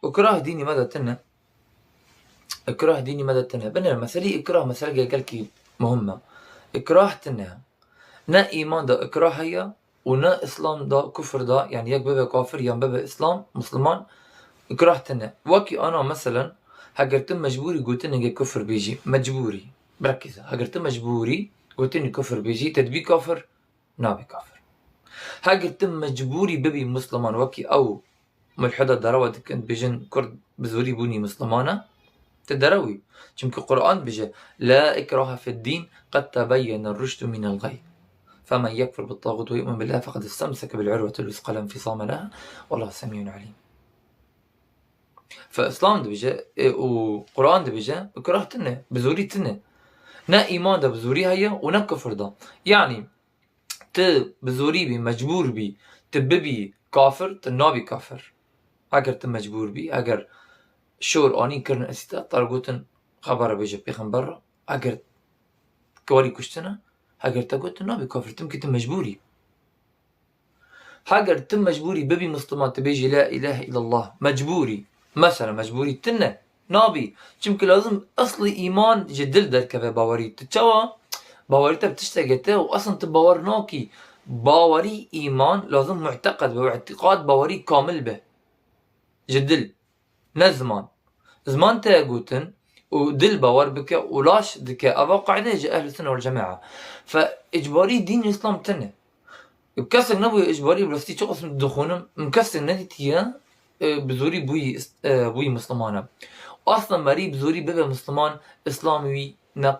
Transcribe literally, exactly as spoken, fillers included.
Ikrah dînî me de tune. Ikrah dînî me de tune. Binêre meselî ikrah meseleke gelkî muhim e. Ikrah tune. Ne îman de ikrah heye û ne Îslam de kufr de, yani yek bibe kafir yan bibe Îslam, Musliman, ikrah tune. Wekî ana meselen, heger tu mecbûrî gotineke kufr bêjî, mecbûrî. Brekî se. Heger tu mecbûrî gotinî kufr bêjî, te dibî kafir, nabî kafir. Heger tu mecbûrî bibî Musliman, wekî ew mulhida derewa dikin, dibêjin Kurd bi zorî bûnî Musliman e, tu derewî. Çimkî Quran dibêje, "La ikrahe fid dîn, qed tebeyyene ruşdu minel gay. Femen yekfur bit taxut ve yu'min billahi feqed istemseke bil urvetil wusqa la infisame leha. Wallahu semiyun alim." Fe Îslam dibêje, e, û Quran dibêje, ikrah tune, bi zorî tune. Ne îman de bi zorî heye û ne kufr de. Yani, tu bi zorî bî, mecbûr bî, tu bibî kafir, tu nabî kafir. Eger tu mecbûr bî, eger şor anîn kirin îstîta, te re gotin xebera bêje pêxember re, eger warî kuştin e, eger te got tu nabî kafir, timkî tu mecbûr î. Heger tu mecbûrî bibî Musliman, tu bêjî la ilahe illallah, mecbûrî. Mesela mecbûrî tune, nabî. Çimkî lazim eslî îman ji dil derkeve bawerî. Tu çawa? Bawerî te bi tiştekê te û eslin tu bawer nakî. Bawerî îman lazim mu'teqed be û îtîqad bawerî kamil be. Ji dil. Ne ziman. Ziman te gotin û dil bawer bike û laş dike. Eva qaîde ji Ehl-i Sunne wal Cemae. Fe icbarî dîn Îslam tune. Kesek nebûye icbarî bi rastî çi qism dixwînim, min kesek nedîtiye, e, bi zorî bûyî, e, bûyî Musliman e. Aslen merî bi zorî bibe Musliman, Îslam wî ne